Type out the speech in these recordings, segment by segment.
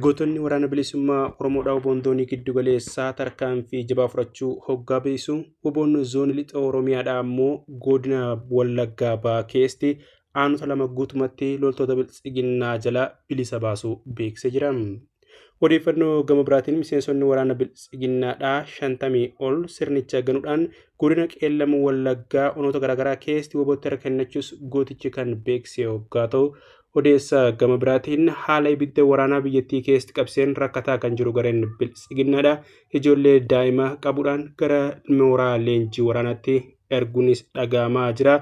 Gootonni waraana bilisummaa Oromoodhaa WBOn zoonii giddu galeessaa tarkaanfii jabaa fudhachuu hoggaa beeksisu, WBOn zoonii lixa Oromiyaadhaa ammoo godina Wallaggaa Bahaa keessatti aanota lama guutumatti loltoota biltsiginnaa jala bilisa baasuu beeksisee jira. Odeeffannoo gama biraatiin miseensonni waraana biltsiginnaadhaa 50 ol sirnicha ganuudhaan godina Qeellam Wallaggaa onoota garaagaraa keessatti WBOtti harka kennachuus gootichi kan beeksise hoggaa ta'u, odeessa gama biraatiin haala ibidda waraanaa biyyattii keessatti qabseen rakkataa kan jiru gareen biltsiginnaadha. Ijoollee daa'ima qabuudhaan gara mooraa leenjii waraanaatti erguunis dhaga'amaa jira.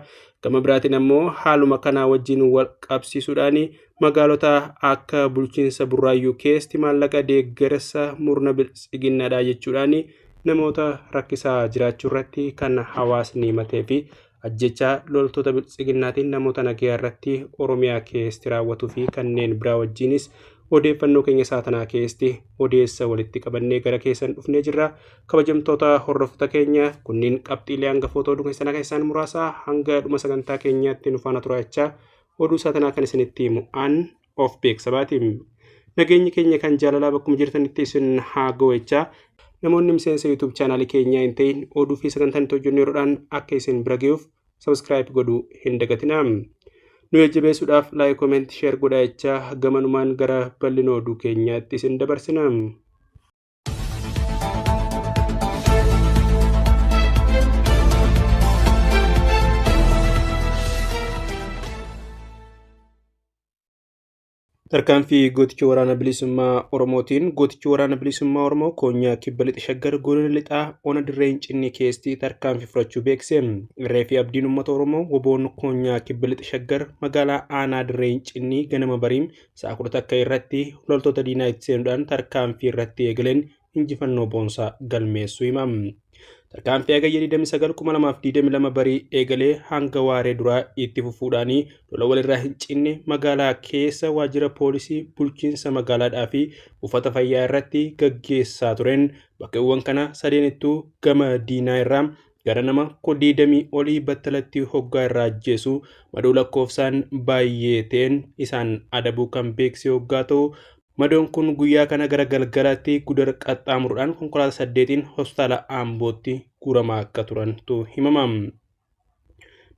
Gama biraatiin ammoo haaluma kanaa wajjin wal qabsiisuudhaan magaalota akka bulchiinsa Burraayyuu keessatti maallaqa deeggarsa murna biltsiginnaadha jechuudhaan namoota rakkisaa jiraachuu irratti kan hawaasni himatee fi ajjechaa loltoota biltsiginnaatiin namoota nagayaa irratti Oromiyaa keessatti raawwatuu fi kanneen biraa wajjinis odeeffannoo keenya saatanaa keessatti odeessa walitti qabannee gara keessan dhufnee jirra. Kabajamtoota hordoftoota keenya, kunniin qabxiilee hangafoota oduu keessanaa keessaan muraasa. Hanga dhuma sagantaa keenyaatti nu faana turaachaa, oduu saatanaa kan isinitti himu an of beeksabaati. Nageenyi keenya kan jaalalaa bakkuma jirtanitti isin haa ga'u. Namoonni miseensa YouTube chaanaalii keenyaa hin ta'in, oduu fi sagantaan itti hojjennu yeroodhaan akka isin bira ga'uuf subscribe godhuu hin dagatinaa. Nu jajjabeessuudhaaf like, comment, share godhaa jechaa, gamanumaan gara bal'ina oduu keenyaatti isin dabarsina. Tarkaanfii gooticha waraana bilisummaa Oromootiin gootichi waraana bilisummaa Oromoo koonyaa kibba lixa Shaggar godina lixaa ona Dirree Hincinnii keessatti tarkaanfii fudhachuu beekse. Irree fi abdiin uummata Oromoo WBOn koonyaa kibba lixa Shaggar magaalaa aanaa Dirree Hincinnii ganama bariin sa'a 11 irratti loltoota diinaa itti seenuudhaan tarkaanfii irratti eegaleen injifannoo boonsaa galmeessuu himam. Tarkaanfii Hagayya 29,2022 barii eegalee hanga waaree duraa itti fufuudhaan lola walirraa hin cinne magaalaa keessa waajjira poolisii bulchiinsa magaalaadhaa fi buufata fayyaa irratti gaggeessaa tureen bakkeewwan kana sadeenittuu gama diinaa irraa gara nama 20 olii battalatti hoggaa irraa ajjeesu, madoo lakkoofsaan baay'ee ta'een isaan adabuu kan beeksise hoggaa ta'u, madoon kun guyyaa kana gara galgalaatti Gudar qaxxaamuruudhaan konkolaataa 8n hospitaala Ambootti guuramaa akka turantu himama.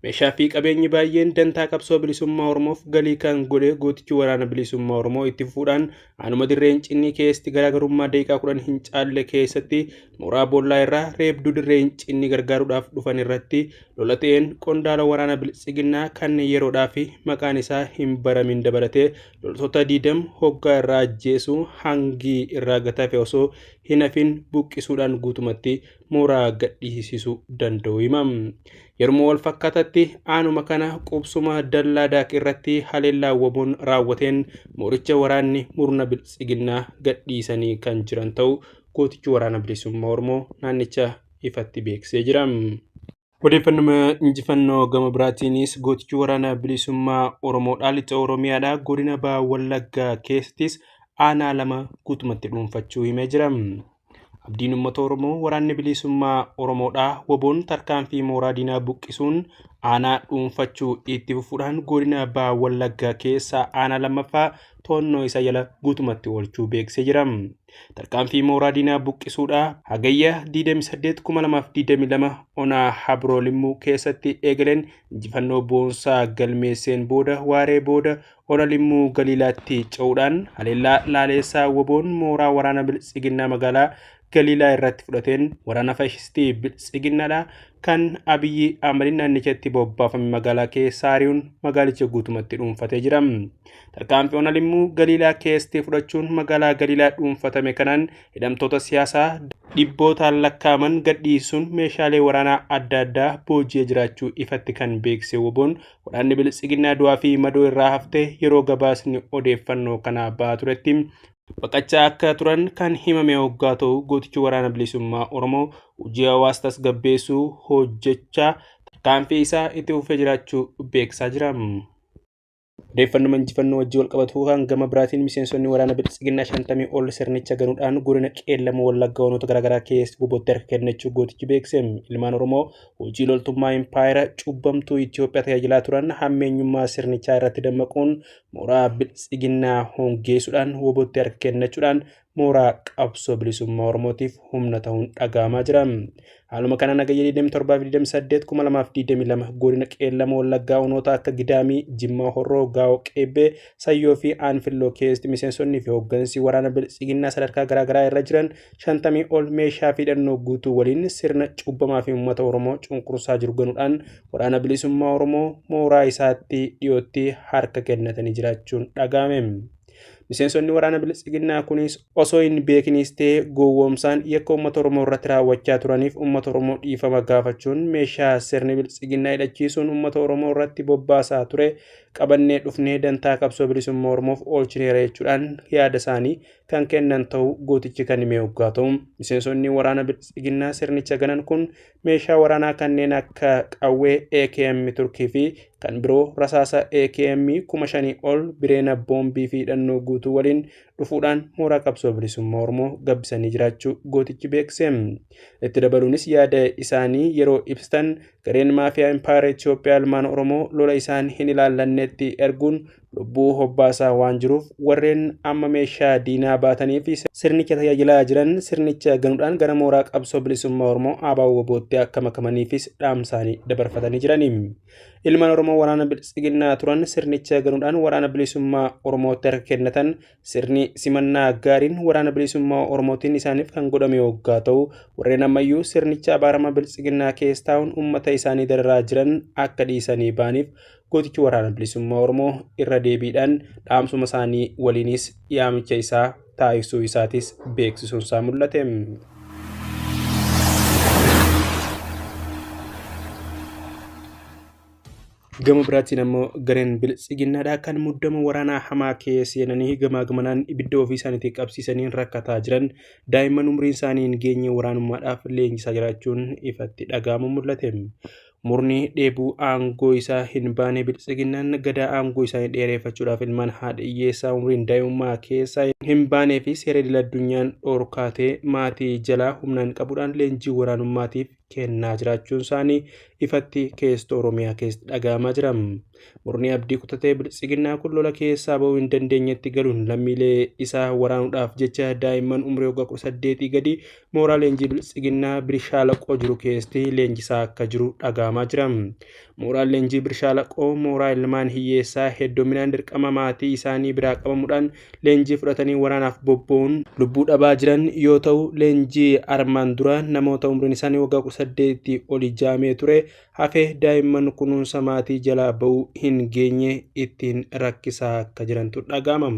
Meeshaa fi qabeenyi baay'een dantaa qabsoo bilisummaa Oromoof galii kan godhe gootichi waraana bilisummaa Oromoo itti fufuudhaan aanuma Dirree Hincinnii keessatti garaagarummaa daqiiqaa 10 hin caalle keessatti mooraa boollaa irraa reebduu Dirree Hincinnii gargaaruudhaaf dhufan irratti lola ta'een qondaala waraana biltsiginnaa kan yeroodhaa fi maqaan isaa hin baramin dabalatee loltoota 20 hoggaa irraa ajjeesu, hangii irraa gatafe osoo hin hafin buqqisuudhaan guutumatti mooraa gadhiisisuu danda'u himam. Yeroo wal fakkaatatti aanuma kana qubsuma dallaa daak irratti haleellaa WBOn raawwateen mooricha waraanni murna biltsiginnaa gadhiisanii kan jiran ta'u gootichi waraana bilisummaa Oromoo naannicha ifatti beeksisee jira. Odeeffannoo injifannoo gama biraatiinis gootichi waraana bilisummaa Oromoodhaa lixa Oromiyaadhaa godina Baha Wallaggaa keessattis aanaa lama guutumatti dhuunfachuu himee jira. Abdiin uummata Oromoo waraanni bilisummaa Oromoodhaa WBOn tarkaanfii mooraa diinaa buqqisuun aanaa dhuunfachuu itti fufuudhaan godina Baha Wallaggaa keessaa aanaa lammaffaa to'annoo isaa jala guutumatti oolchuu beeksisee jira. Tarkaanfii mooraa diinaa buqqisuudhaa Hagayya 28,2022 onaa Habroo Limmuu keessatti eegaleen injifannoo boonsaa galmeesseen booda waaree booda ona Limmuu Galiilaatti ce'uudhaan haleellaa laaleessaa WBOn mooraa waraana biltsiginnaa magaalaa Galiilaa irratti fudhateen waraana faashistii biltsiginnaadha kan Abiyyi Ahmadiin naannichatti bobbaafame magaalaa keessaa ari'uun magaalicha guutumatti dhuunfatee jira. Tarkaanfii ona Limmuu Galiilaa keessatti fudhachuun magaalaa Galiilaa dhuunfatame kanaan hidhamtoota siyaasaa dhibbootaan lakkaa'aman gadhiisuun meeshaalee waraanaa adda addaa booji'ee jiraachuu ifatti kan beeksise WBOn, waraanni biltsiginnaa du'aa fi madoo irraa haftee yeroo gabaasni odeeffannoo kanaa ba'aa turetti baqachaa akka turan kan himame hoggaa ta'u, gootichi waraana bilisummaa Oromoo hojii hawaasa tasgabbeessuu hojjechaa tarkaanfii isaa itti fufee jiraachuu beeksisaa jira. Odeeffannoo injifannoo wajjin wal qabatu kan gama biraatiin miseensonni waraana biltsiginnaa 50 ol sirnicha ganuudhaan godina Qeellama Wallaggaa onoota garaagaraa keessatti WBOtti harka kennachuu gootichi beekse. Ilmaan Oromoo hojii loltummaa impaayera cubbamtuu Itoophiyaa tajaajilaa turan hammeenyummaa sirnichaa irratti dammaquun mooraa biltsiginnaa hongeessuudhaan WBOtti harka kennachuudhaan mooraa qabsoo bilisummaa Oromootiif humna ta'uun dhaga'amaa jira. Haaluma kanaan Hagayya 27 fi 28 2022 godina Qeellama Wallaggaa onoota akka Gidaamii, Jimmaa Horroo, Gaa'oo Qeebbee, Sayyoo fi Aanfilloo keessatti miseensonnii fi hooggansi waraana biltsiginnaa sadarkaa garaagaraa irra jiran 50 ol meeshaa fi hidhannoo guutuu waliin sirna cubbamaa fi uummata Oromoo cunqursaa jiru ganuudhaan waraana bilisummaa Oromoo mooraa isaatti dhiyootti harka kennatanii jiraachuun dhaga'ame. Miseensonni waraana biltsiginnaa kunis osoo hin beeknis ta'e gowwoomsaan yakka uummata Oromoo irratti raawwachaa turaniif uummata Oromoo dhiifama gaafachuun meeshaa sirni biltsiginnaa hidhachiisuun uummata Oromoo irratti bobbaasaa ture qabannee dhufnee dantaa qabsoo bilisummaa Oromoof oolchineera jechuudhaan yaada isaanii kan kennan ta'uu gootichi kan hime hoggaa ta'u. Miseensonni waraana biltsiginnaa sirnicha ganan kun meeshaa waraanaa kanneen akka qawwee AKM Turkii fi kan biroo rasaasa AKM 5,000 ol bireena boombii fi hidhannoo guutuu waliin dhufuudhaan mooraa qabsoo bilisummaa Oromoo gabbisanii jiraachuu gootichi beekse. Itti dabaluunis yaada isaanii yeroo ibsan gareen maafiyaa impaayera Itoophiyaa ilmaan Oromoo lola isaan hin ilaallannetti erguun lubbuu hobbaasaa waan jiruuf warreen amma meeshaa diinaa baatanii fi sirnicha tajaajilaa jiran sirnicha ganuudhaan gara mooraa qabsoo bilisummaa Oromoo ABO WBOtti akka makamaniifis dhaamsaanii dabarfatanii jirani. Ilmaan Oromoo waraana biltsiginnaa turan sirnicha ganuudhaan waraana bilisummaa Oromootti harka kennatan sirni simannaa gaariin waraana bilisummaa Oromootiin isaaniif kan godhame hoggaa ta'u warreen ammayyuu sirnicha abaarama biltsiginnaa keessa taa'uun uummata isaanii dararaa jiran akka dhiisanii ba'aniif gootichi waraana bilisummaa Oromoo irra deebiidhaan dhaamsuma isaanii waliinis yaamicha isaa taasisuu isaatis beeksisuun isaa mul'ate. Gama biraatiin ammoo gareen biltsiginnaadhaa kan muddama waraanaa hamaa keessa seenanii gamaa gamanaan ibidda ofii isaaniitiin qabsiisanii rakkataa jiran daa'imman umriin isaanii hin geenye waraanummaadhaaf leenjisaa jiraachuun ifatti dhaga'amu mul'ate. Murni dheebuu aangoo isaa hin baane biltsiginnaan gadaa aangoo isaanii dheereffachuudhaaf ilmaan haadha hiyyeessaa umriin daa'imummaa keessa hin baanee fi seera idil addunyaan dhorkaatee maatii jalaa humnaan qabuudhaan leenjii waraanummaatiif kennaa jiraachuun isaanii ifatti keessattuu Oromiyaa keessatti dhaga'amaa jira. Murni abdii kutatee biltsiginnaa kun lola keessaa bahuu hin dandeenyetti galuun lammiilee isaa waraanuudhaaf jecha daa'imman umrii waggaa 18 gadi mooraa leenjii biltsiginnaa Birshaalaqoo jiru keessatti leenjisaa akka jiru dhaga'amaa jira. Mooraan leenjii Birshaalaqoo mooraa ilmaan hiyyeessaa hedduminaan dirqama maatii isaanii biraa qabamuudhaan leenjii fudhatanii waraanaaf bobba'uun lubbuu dhabaa jiran yoo ta'u leenjii armaan dura namoota umriin isaanii waggaa 18 ol ijaamee ture hafee daa'imman kunuunsa maatii jalaa bahuu hin geenye ittiin rakkisaa akka jirantu dhaga'ama.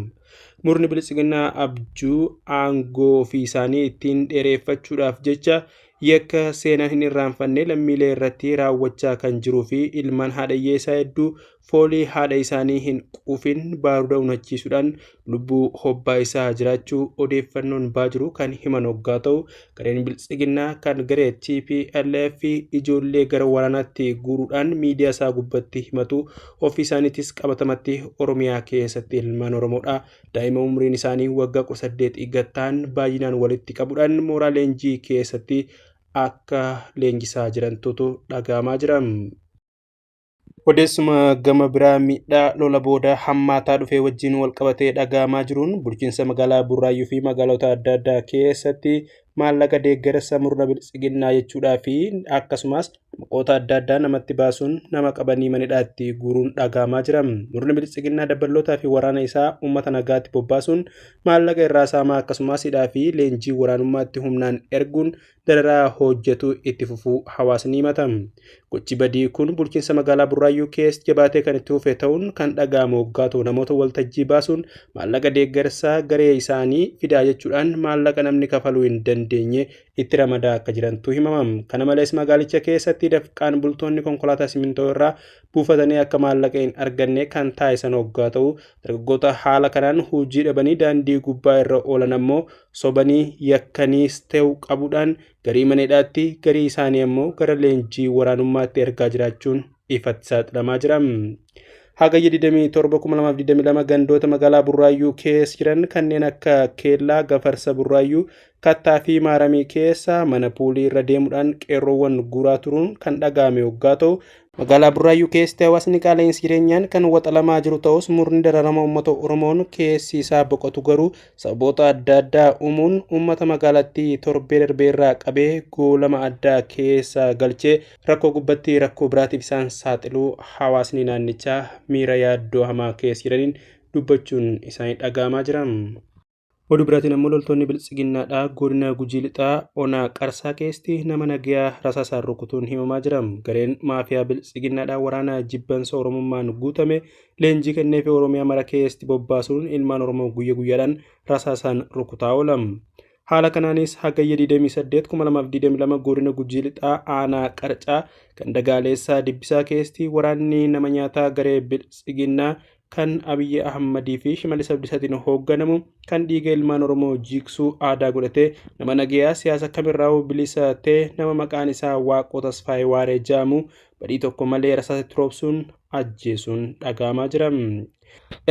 Murni biltsiginnaa abjuu aangoo ofii isaanii ittiin dheereffachuudhaaf jecha yakka seenaan hin irraanfanne lammiilee irratti raawwachaa kan jiruu fi ilmaan haadha hiyyeessaa hedduu foolii haadha isaanii hin quufin baaruda unachiisuudhaan lubbuu hobbaa isaa jiraachuu odeeffannoon baa jiru kan himan hoggaa ta'u gareen biltsiginnaa kan garee TPLF ijoollee gara waraanaatti guuruudhaan miidiyaa isaa gubbatti himatu ofii isaaniitis qabatamatti Oromiyaa keessatti ilmaan Oromoodha. Daa'ima umriin isaanii waggaa 18 gattaan baay'inaan walitti qabuudhaan mooraa leenjii keessatti akka leenjisaa jirantutu dhaga'amaa jira. Odeessuma gama biraa miidhaa lola booda hammaataa dhufee wajjin wal qabatee dhaga'amaa jiruun bulchiinsa magaalaa Burraayyuu fi magaalota adda addaa keessatti maallaqa deeggarsa murna biltsiginnaa jechuudhaa fi akkasumas maqoota adda addaa namatti baasuun nama qabanii manidhaatti guuruun dhaga'amaa jira. Murni biltsiginnaa daballootaa fi waraana isaa uummata nagaatti bobbaasuun maallaqa irraa saamaa akkasumas hidhaa fi leenjii waraanummaatti humnaan erguun dararaa hojjetu itti fufuu hawaasni himata. Gochi badii kun bulchiinsa magaalaa Burraayyuu keessa jabaatee kan itti fufe ta'uun kan dhaga'amu hoggaa ta'u namoota waltajjii baasuun maallaqa deeggarsaa garee isaanii fidaa jechuudhaan maallaqa namni kafaluu hin dandeenye itti ramadaa akka jirantu himama. Kana malees magaalicha keessatti dafqaan bultoonni konkolaataa simintoo irraa buufatanii akka maallaqa hin arganne kan taasisan hoggaa ta'u dargaggoota haala kanaan hojii dhabanii daandii gubbaa irra oolan ammoo sobanii yakkaniis ta'u qabuudhaan garii maneedhaatti garii isaanii ammoo gara leenjii waraanummaatti ergaa jiraachuun ifatti saaxilamaa jira. Hagayya 27,2022 gandoota magaalaa Burraayyuu keessa jiran kanneen akka Keellaa, Gafarsa Burraayyuu, Kattaa fi Maaramii keessa mana puulii irra deemuudhaan qeerroowwan guuraa turuun kan dhaga'ame yoggaa ta'u, magaalaa Burraayyuu keessatti hawaasni qaala'insi jireenyaan kan waxalamaa jiru ta'us murni dararama uummata Oromoon keessi isaa boqotu garuu sababoota adda addaa uumuun uummata magaalattii torbee darbee irraa qabee goolama addaa keessa galchee rakkoo gubbatti rakkoo biraatiif isaan saaxiluu hawaasni naannichaa miira yaaddoo hamaa keessa jiraniin dubbachuun isaanii dhaga'amaa jira. Oduu biraatiin ammoo loltoonni biltsiginnaadhaa godina Gujii Lixaa Onaa Qarsaa keessatti nama nagayaa rasaasaan rukutuun himamaa jira. Gareen maafiyaa biltsiginnaadhaa waraana jibbansa Oromummaan guutame leenjii kenneefi Oromiyaa mara keessatti bobbaasuun ilmaan Oromoo guyya guyyaadhaan rasaasaan rukutaa oola. Haala kanaanis hagayya 28,2022 godina Gujii Lixaa Aanaa Qarcaa kan Dagaaleessaa Dibbisaa keessatti waraanni nama nyaataa garee biltsiginnaa kan Abiyyi Ahmadii fi Shimallis Abdiisaatiin hoogganamu kan dhiiga ilmaan Oromoo jiiksuu aadaa godhatee nama nagayaa siyaasa kamirraa bilisa ta'e nama maqaan isaa Waaqoo Tasfaayee Waaree jedhamu badii tokko malee rasaasatti roobsuun ajjeesuun dhaga'amaa jira.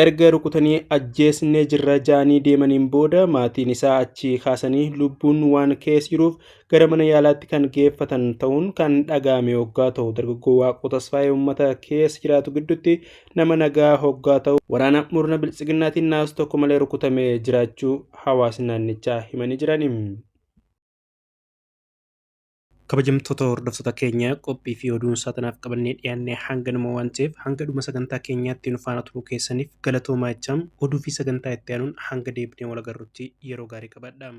Erga rukutanii ajjeesnee jirra ja'anii deemaniin booda maatiin isaa achii kaasanii lubbuun waan keessa jiruuf gara mana yaalaatti kan geeffatan ta'uun kan dhaga'ame hoggaa ta'u dargaggoo Waaqoo Tasfaayee uummata keessa jiraatu gidduutti nama nagaa hoggaa ta'u waraana murna biltsiginnaatiin naasuu tokko malee rukutamee jiraachuu hawaasni naannichaa himanii jirani. Kabajamtoota hordoftoota keenya qophii fi oduun saatanaaf qabannee dhiyaannee hanganuma waan ta'eef hanga dhuma sagantaa keenyaatti nu faana turuu keessaniif galatoomaa jechaa oduu fi sagantaa itti aanuun hanga deebinee wal agarrutti yeroo gaarii qabaadhaa.